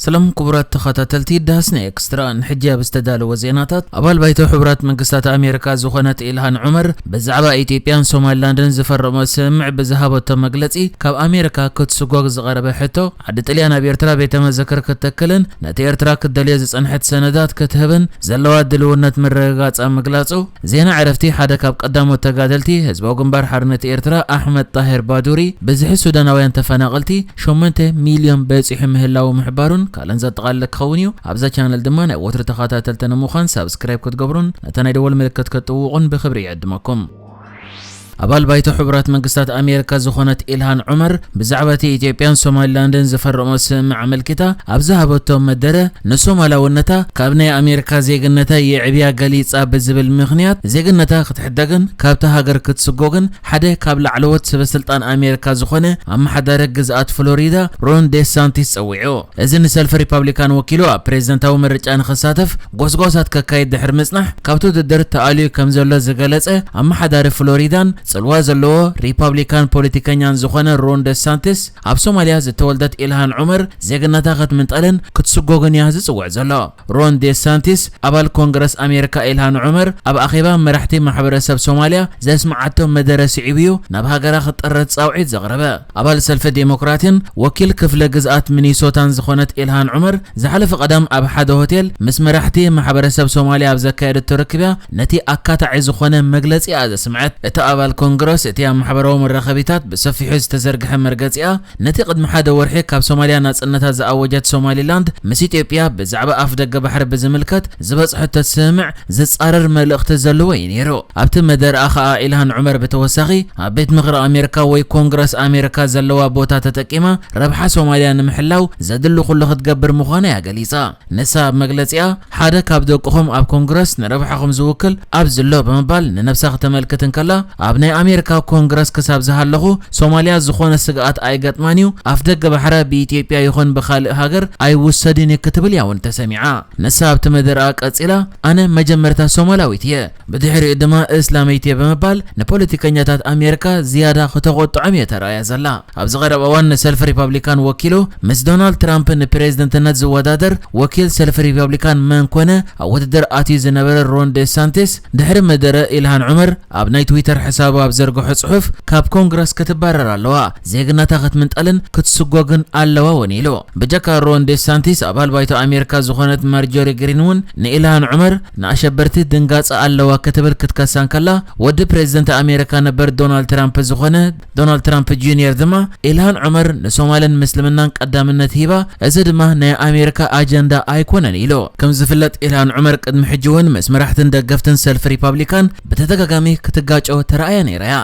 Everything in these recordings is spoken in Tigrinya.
ሰላም ክቡራት ተኸታተልቲ ዳስና ኤክስትራ፣ ንሕጂ ኣብ ዝተዳለወ ዜናታት፣ ኣባል ባይቶ ሕቡራት መንግስታት ኣሜሪካ ዝኾነት ኢልሃን ዑመር ብዛዕባ ኢትዮጵያን ሶማሊላንድን ዝፈረሞ ስምምዕ ብዝሃበቶ መግለጺ፣ ካብ ኣሜሪካ ክትስጎግ ዝቐረበ ሕቶ፣ ዓዲ ጥልያን ኣብ ኤርትራ ቤተ መዘክር ክትተክልን ነቲ ኤርትራ ክትደልዮ ዝጸንሐት ሰነዳት ክትህብን ዘለዋ ድልውነት ምርግጋጻ ምግላጹ፣ ዜና ዕረፍቲ ሓደ ካብ ቀዳሞት ተጋደልቲ ህዝባዊ ግንባር ሓርነት ኤርትራ ኣሕመድ ጣሄር ባዱሪ ብዝሒ ሱዳናውያን ተፈናቐልቲ ሸሞንተ ሚልዮን በጺሑ ምህላዉ ምሕባሩን ካልእን ዘጠቓልል ክኸውን እዩ። ኣብዛ ቻነል ድማ ናይ ወትሩ ተኸታተልቲ ንምዃን ሳብስክራይብ ክትገብሩን ነታ ናይ ደወል ምልክት ክትጥውቑን ብኽብሪ ይዕድመኩም። ኣባል ባይቶ ሕቡራት መንግስታት ኣሜሪካ ዝኾነት ኢልሃን ዑመር ብዛዕባ እቲ ኢትዮጵያን ሶማሊላንድን ዝፈረሞ ስምምዕ ኣመልኪታ ኣብ ዝሃበቶ መደረ፣ ንሶማላውነታ ካብ ናይ ኣሜሪካ ዜግነታ የዕብያ ገሊጻ ብዝብል ምኽንያት ዜግነታ ክትሕደግን ካብታ ሃገር ክትስጎግን ሓደ ካብ ላዕለዎት ሰበስልጣን ኣሜሪካ ዝኾነ ኣመሓዳሪ ግዝኣት ፍሎሪዳ ሮን ዴሳንቲስ ጸዊዑ። እዚ ንሰልፊ ሪፓብሊካን ወኪሉ ኣብ ፕሬዝደንታዊ ምርጫ ንኽሳተፍ ጎስጓሳት ከካይድ ድሕሪ ምጽናሕ፣ ካብቲ ውድድር ተኣልዩ ከም ዘሎ ዝገለጸ ኣመሓዳሪ ፍሎሪዳን ጽልዋ ዘለዎ ሪፓብሊካን ፖለቲከኛን ዝኾነ ሮን ደሳንቲስ፣ ኣብ ሶማልያ ዝተወልደት ኢልሃን ዑመር ዜግነታ ክትምንጠልን ክትስጎግን እያ ዝጽውዕ ዘሎ። ሮን ዴሳንቲስ፣ ኣባል ኮንግረስ ኣሜሪካ ኢልሃን ዑመር፣ ኣብ ኣኼባ መራሕቲ ማሕበረሰብ ሶማልያ ዘስምዓቶ መደረ ስዒቡ እዩ ናብ ሃገራ ክትጥረዝ ጻውዒት ዘቕረበ። ኣባል ሰልፊ ዴሞክራትን ወኪል ክፍለ ግዝኣት ሚኒሶታን ዝኾነት ኢልሃን ዑመር፣ ዝሓለፈ ቀዳም ኣብ ሓደ ሆቴል ምስ መራሕቲ ማሕበረሰብ ሶማልያ ኣብ ዘካየደቶ ርክብያ፣ ነቲ ኣካታዒ ዝኾነ መግለጺ እያ ዘስምዐት። እቲ ኣባል ኮንግረስ፣ እቲ ኣብ ማሕበራዊ መራኸቢታት ብሰፊሑ ዝተዘርግሐ መርገጺኣ፣ ነቲ ቅድሚ ሓደ ወርሒ ካብ ሶማልያ ናጽነታ ዝኣወጀት ሶማሊላንድ፣ ምስ ኢትዮጵያ ብዛዕባ ኣፍ ደገ ባሕሪ ብዝምልከት ዝበጽሐቶ ስምምዕ ዝጻረር መልእኽቲ ዘለዎ እዩ ነይሩ። ኣብቲ መደርኣ ኸኣ ኢልሃን ዑመር ብተወሳኺ፣ ኣብ ቤት ምኽሪ ኣሜሪካ ወይ ኮንግረስ ኣሜሪካ ዘለዋ ቦታ ተጠቂማ ረብሓ ሶማልያ ንምሕላው ዘድሊ ኩሉ ክትገብር ምዃና እያ ገሊጻ። ንሳ ኣብ መግለጺኣ፣ ሓደ ካብ ደቅኹም ኣብ ኮንግረስ ንረብሓኹም ዝውክል ኣብዚ ኣሎ ብምባል ንነብሳ ክተመልክት እንከላ፣ ኣብ ናይ ኣሜሪካ ኮንግረስ ክሳብ ዝሃለኹ ሶማልያ ዝኾነ ስግኣት ኣይገጥማን እዩ፣ ኣፍ ደገ ባሕራ ብኢትዮጵያ ይኹን ብኻልእ ሃገር ኣይውሰድን እዩ ክትብል እያ እውን ተሰሚዓ። ንሳ ኣብቲ መደርኣ ቀጺላ፣ ኣነ መጀመርታ ሶማላዊት እየ፣ ብድሕሪኡ ድማ እስላመይቲ እየ ብምባል ንፖለቲከኛታት ኣሜሪካ ዝያዳ ክተቖጥዖም እየ ተራእያ ዘላ። ኣብዚ ቀረባ እዋን ንሰልፊ ሪፓብሊካን ወኪሉ ምስ ዶናልድ ትራምፕ ንፕሬዝደንትነት ዝወዳደር ወኪል ሰልፊ ሪፓብሊካን መን ኮነ ኣብ ውድድር ኣትዩ ዝነበረ ሮን ዴሳንቲስ፣ ድሕሪ መደረ ኢልሃን ዑመር ኣብ ናይ ትዊተር ሕሳቡ ኣብ ዘርግሖ ጽሑፍ፣ ካብ ኮንግረስ ክትባረር ኣለዋ፣ ዜግነታ ክትምንጠልን ክትስጎግን ኣለዋ እውን ኢሉ። ብጀካ ሮን ዴሳንቲስ፣ ኣባል ባይቶ ኣሜሪካ ዝኾነት ማርጆሪ ግሪን እውን ንኢልሃን ዑመር ንኣሸበርቲ ድንጋጸ ኣለዋ ክትብል ክትከሳ እንከላ፣ ወዲ ፕሬዝደንት ኣሜሪካ ነበር ዶናልድ ትራምፕ ዝኾነ ዶናልድ ትራምፕ ጁኒየር ድማ፣ ኢልሃን ዑመር ንሶማልን ምስልምናን ቀዳምነት ሂባ፣ እዚ ድማ ናይ ኣሜሪካ ኣጀንዳ ኣይኮነን ኢሉ። ከም ዝፍለጥ፣ ኢልሃን ዑመር ቅድሚ ሕጂ እውን ምስ መራሕትን ደገፍትን ሰልፊ ሪፓብሊካን ብተደጋጋሚ ክትጋጮ ተራእያ ነይራ እያ።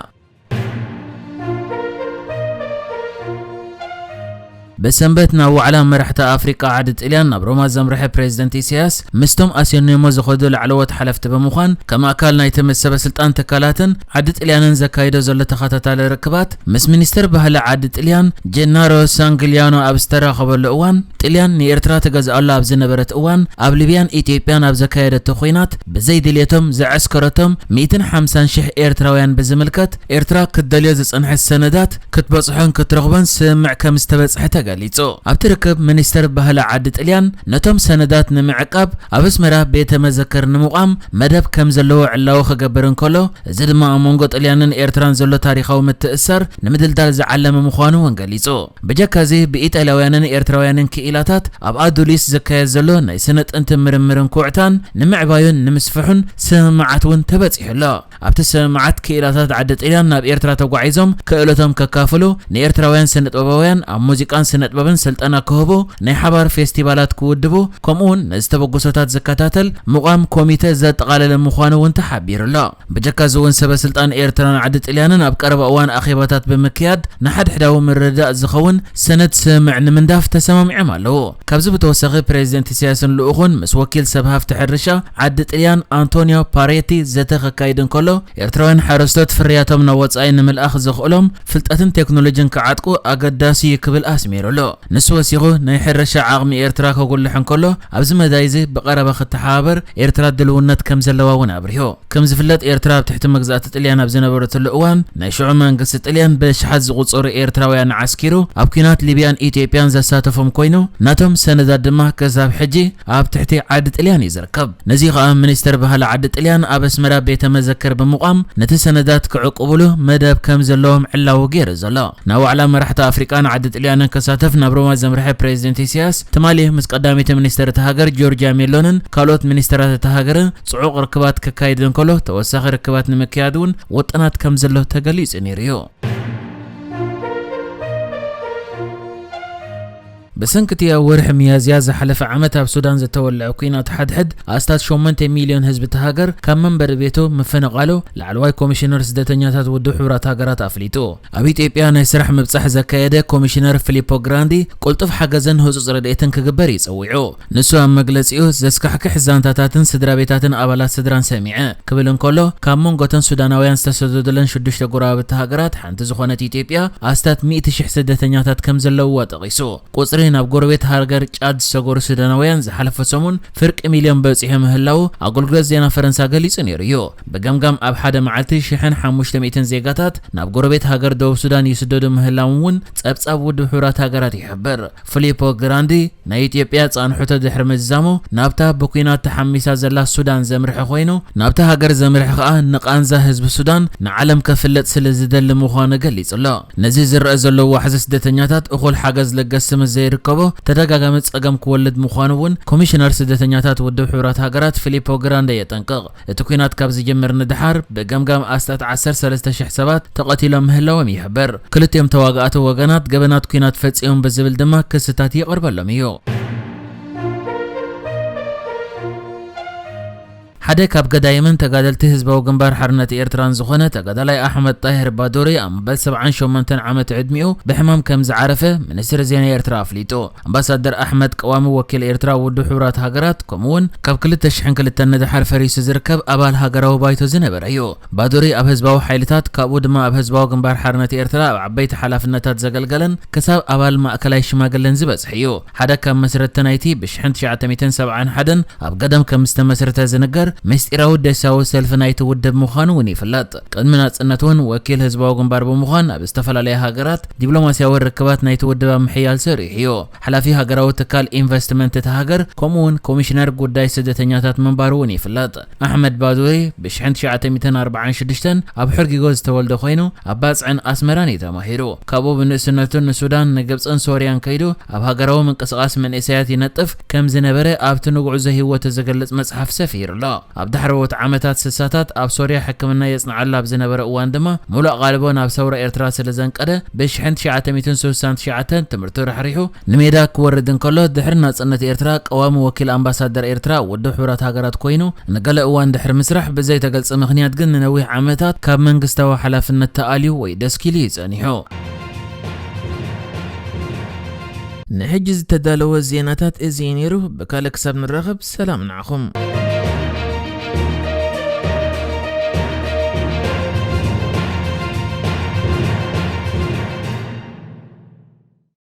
ብሰንበት ናብ ዋዕላ መራሕቲ ኣፍሪቃ ዓዲ ጥልያን ናብ ሮማ ዘምርሐ ፕሬዝደንት ኢሳያስ፣ ምስቶም ኣስዮኒሞ ዝኸዱ ላዕለዎት ሓለፍቲ ብምዃን፣ ከም ኣካል ናይቲ ምስ ሰበ ስልጣን ትካላትን ዓዲ ጥልያንን ዘካይዶ ዘሎ ተኸታታሊ ርክባት፣ ምስ ሚኒስትር ባህሊ ዓዲ ጥልያን ጀናሮ ሳንግሊያኖ ኣብ ዝተራኸበሉ እዋን፣ ጥልያን ንኤርትራ ትገዝኣሉ ኣብ ዝነበረት እዋን፣ ኣብ ሊብያን ኢትዮጵያን ኣብ ዘካየደቶ ኹናት ብዘይ ድልየቶም ዘዐስከረቶም ሚእትን ሓምሳን ሽሕ ኤርትራውያን ብዝምልከት፣ ኤርትራ ክትደልዮ ዝጸንሐት ሰነዳት ክትበጽሖን ክትረኽቦን ስምምዕ ከም ዝተበጽሐ ተገሊጹ። ኣብቲ ርክብ፣ ሚኒስተር ባህሊ ዓዲ ጥልያን ነቶም ሰነዳት ንምዕቃብ ኣብ ኣስመራ ቤተ መዘክር ንምቋም መደብ ከም ዘለዎ ዕላዊ ክገብር እንከሎ፣ እዚ ድማ ኣብ መንጎ ጥልያንን ኤርትራን ዘሎ ታሪኻዊ ምትእስሳር ንምድልዳል ዝዓለመ ምዃኑ እውን ገሊጹ። ብጀካ እዚ፣ ብኢጣልያውያንን ኤርትራውያንን ክኢላታት ኣብ ኣዱሊስ ዝካየድ ዘሎ ናይ ስነ ጥንቲ ምርምርን ኩዕታን ንምዕባዩን ንምስፍሑን ስምምዓት እውን ተበጺሑ ኣሎ። ኣብቲ ስምምዓት፣ ክኢላታት ዓዲ ጥልያን ናብ ኤርትራ ተጓዒዞም ክእለቶም ከካፍሉ፣ ንኤርትራውያን ስነጥበባውያን ኣብ ሙዚቃን ስነጥበብን ስልጠና ክህቡ፣ ናይ ሓባር ፌስቲቫላት ክውድቡ፣ ከምኡውን ነዚ ተበግሶታት ዝከታተል ምቋም ኮሚተ ዘጠቓለለ ምዃኑ እውን ተሓቢሩ ኣሎ። ብጀካ እዚ እውን፣ ሰበ ስልጣን ኤርትራን ዓዲ ጥልያንን ኣብ ቀረባ እዋን ኣኼባታት ብምክያድ፣ ንሓድሕዳዊ ምርድዳእ ዝኸውን ሰነድ ስምምዕ ንምንዳፍ ተሰማሚዖም ኣለዉ። ካብዚ ብተወሳኺ፣ ፕሬዚደንት ኢሳያስን ልኡኹን ምስ ወኪል ሰብ ሃፍቲ ሕርሻ ዓዲ ጥልያን ኣንቶኒዮ ፓሬቲ ዘተ ከካይድ እንከሎ፣ ኤርትራውያን ሓረስቶት ፍርያቶም ናብ ወጻኢ ንምልኣኽ ዘኽእሎም ፍልጠትን ቴክኖሎጂን ክዓጥቁ ኣገዳሲ እዩ ክብል ኣስሚሩ። ኣሎ። ንሱ ወሲኹ፣ ናይ ሕርሻ ዓቕሚ ኤርትራ ከጉልሕ እንከሎ፣ ኣብዚ መዳይ እዚ ብቐረባ ክተሓባበር ኤርትራ ድልውነት ከም ዘለዋ እውን ኣብሪሁ። ከም ዝፍለጥ፣ ኤርትራ ኣብ ትሕቲ መግዛእቲ ጥልያን ኣብ ዝነበረትሉ እዋን፣ ናይ ሽዑ መንግስቲ ጥልያን ብኣሽሓት ዝቑጸሩ ኤርትራውያን ዓስኪሩ ኣብ ኲናት ሊብያን ኢትዮጵያን ዘሳተፎም ኮይኑ፣ ናቶም ሰነዳት ድማ ክሳብ ሕጂ ኣብ ትሕቲ ዓዲ ጥልያን እዩ ዝርከብ። ነዚ ከኣ ሚኒስተር ባህሊ ዓዲ ጥልያን ኣብ ኣስመራ ቤተ መዘክር ብምቋም ነቲ ሰነዳት ክዕቁብሉ መደብ ከም ዘለዎም ዕላዊ ገይሩ ዘሎ። ናብ ዋዕላ መራሕቲ ኣፍሪቃን ዓዲ ጥልያንን ክሳተፍ ናብ ሮማ ዘምርሐ ፕሬዚደንት ኢሳያስ፣ ትማሊ ምስ ቀዳመይቲ ሚኒስተር እታ ሃገር ጆርጅያ ሜሎንን ካልኦት ሚኒስተራት እታ ሃገርን ጽዑቕ ርክባት ክካይድ እንከሎ፣ ተወሳኺ ርክባት ንምክያድ እውን ውጥናት ከም ዘሎ ተገሊጹ ነይሩ እዩ። ብሰንኪ እቲ ኣብ ወርሒ ሚያዝያ ዝሓለፈ ዓመት ኣብ ሱዳን ዝተወልዐ ኲናት ሓድሕድ ኣስታት ሸሞንተ ሚልዮን ህዝቢ እታ ሃገር ካብ መንበሪ ቤቱ ምፍንቓሉ ላዕለዋይ ኮሚሽነር ስደተኛታት ውድብ ሕቡራት ሃገራት ኣፍሊጡ። ኣብ ኢትዮጵያ ናይ ስራሕ ምብጻሕ ዘካየደ ኮሚሽነር ፊሊፖ ግራንዲ ቅልጡፍ ሓገዝን ህጹጽ ረድኤትን ክግበር እዩ ጸዊዑ። ንሱ ኣብ መግለጺኡ፣ ዘስካሕክሕ ዛንታታትን ስድራ ቤታትን ኣባላት ስድራን ሰሚዐ ክብል እንከሎ፣ ካብ መንጎተን ሱዳናውያን ዝተሰደዱለን ሽዱሽተ ጎረባብቲ ሃገራት ሓንቲ ዝኾነት ኢትዮጵያ ኣስታት ሚእቲ ሽሕ ስደተኛታት ከም ዘለውዋ ጠቒሱ። ቁጽሪ ናብ ጎረቤት ሃገር ጫድ ዝሰገሩ ሱዳናውያን ዝሓለፈ ሰሙን ፍርቂ ሚልዮን በጺሑ ምህላዉ ኣገልግሎት ዜና ፈረንሳ ገሊጹ ነይሩ እዩ። ብገምጋም ኣብ ሓደ መዓልቲ ሽሕን ሓሙሽተ ሚእትን ዜጋታት ናብ ጎረቤት ሃገር ደቡብ ሱዳን ይስደዱ ምህላዎም እውን ጸብጻብ ውድብ ሕቡራት ሃገራት ይሕብር። ፊሊፖ ግራንዲ ናይ ኢትዮጵያ ጻንሖቶ ድሕሪ ምዝዛሙ ናብታ ብኲናት ተሓሚሳ ዘላ ሱዳን ዘምርሐ ኮይኑ፣ ናብታ ሃገር ዘምርሐ ከኣ ንቓንዛ ህዝቢ ሱዳን ንዓለም ከፍለጥ ስለ ዝደሊ ምዃኑ ገሊጹ ኣሎ። ነዚ ዝረአ ዘሎ ዋሕዚ ስደተኛታት እኹል ሓገዝ ለገስቲ ምስ ዘይርከቦ ተደጋጋሚ ጸገም ክወልድ ምዃኑ እውን ኮሚሽነር ስደተኛታት ውድብ ሕቡራት ሃገራት ፊሊፖ ግራንደ የጠንቅቕ። እቲ ኲናት ካብ ዝጅምር ንደሓር ብገምጋም ኣስታት ዓሰርተ ሰለስተ ሽሕ ሰባት ተቐቲሎም ምህላዎም ይሕበር። ክልቲኦም ተዋጋእቲ ወገናት ገበናት ኲናት ፈጺሞም ብዝብል ድማ ክስታት ይቐርበሎም እዩ። ሓደ ካብ ገዳይምን ተጋደልቲ ህዝባዊ ግንባር ሓርነት ኤርትራን ዝኾነ ተጋዳላይ ኣሕመድ ጣሂር ባዶሪ ኣብ መበል ሰብዓን ሸሞንተን ዓመት ዕድሚኡ ብሕማም ከም ዝዓረፈ ሚኒስትሪ ዜና ኤርትራ ኣፍሊጡ። ኣምባሳደር ኣሕመድ ቀዋሚ ወኪል ኤርትራ ኣብ ውድብ ሕቡራት ሃገራት፣ ከምኡ'ውን ካብ ክልተ ሽሕን ክልተን ንደሓር ፈሪሱ ዝርከብ ኣባል ሃገራዊ ባይቶ ዝነበረ እዩ። ባዶሪ ኣብ ህዝባዊ ሓይልታት፣ ካብኡ ድማ ኣብ ህዝባዊ ግንባር ሓርነት ኤርትራ ኣብ ዓበይቲ ሓላፍነታት ዘገልገለን ክሳብ ኣባል ማእከላይ ሽማግለን ዝበጽሐ እዩ። ሓደ ካብ መስረትቲ ናይቲ ብሽሕን ትሽዓተ ሚእትን ሰብዓን ሓደን ኣብ ገደም ከም ዝተመስረተ ዝንገር ምስጢራዊ ደሳዊ ሰልፊ ናይቲ ውድብ ምዃኑ እውን ይፍለጥ። ቅድሚ ናጽነት እውን ወኪል ህዝባዊ ግንባር ብምዃን ኣብ ዝተፈላለያ ሃገራት ዲፕሎማስያዊ ርክባት ናይቲ ውድብ ኣብ ምሕያል ሰሪሑ እዩ። ሓላፊ ሃገራዊ ትካል ኢንቨስትመንት እታ ሃገር፣ ከምኡ እውን ኮሚሽነር ጉዳይ ስደተኛታት ምንባሩ እውን ይፍለጥ። ኣሕመድ ባዱሪ ብሽሕን ትሽዓተ ሚእትን ኣርባዓን ሽዱሽተን ኣብ ሕርጊጎ ዝተወልደ ኮይኑ፣ ኣብ ባጽዕን ኣስመራን እዩ ተማሂሩ። ካብኡ ብንእስነቱ ንሱዳን፣ ንግብጽን ሶርያን ከይዱ ኣብ ሃገራዊ ምንቅስቓስ መንእሰያት ይነጥፍ ከም ዝነበረ ኣብቲ ንጉዕዞ ህይወቱ ዝገልጽ መጽሓፍ ሰፊሩ ኣሎ። ኣብ ዳሕረዎት ዓመታት ስሳታት ኣብ ሶርያ ሕክምና የጽንዓሉ ኣብ ዝነበረ እዋን ድማ፣ ሙሉእ ኣቓልቦ ናብ ሰውራ ኤርትራ ስለ ዘንቀደ፣ ብሽሕን ትሽዓተ ሚእትን ስሳን ትሽዓተን ትምህርቱ ራሕሪሑ ንሜዳ ክወርድ እንከሎ፣ ድሕሪ ናጽነት ኤርትራ ቀዋሚ ወኪል ኣምባሳደር ኤርትራ ኣብ ውድብ ሕቡራት ሃገራት ኮይኑ፣ ንገለ እዋን ድሕሪ ምስራሕ፣ ብዘይተገልጸ ምኽንያት ግን ንነዊሕ ዓመታት ካብ መንግስታዊ ሓላፍነት ተኣልዩ ወይ ደስኪሉ እዩ ጸኒሑ። ንሕጂ ዝተዳለወ ዜናታት እዚ እዩ ነይሩ። ብካልእ ክሳብ ንራኸብ፣ ሰላም ንዓኹም።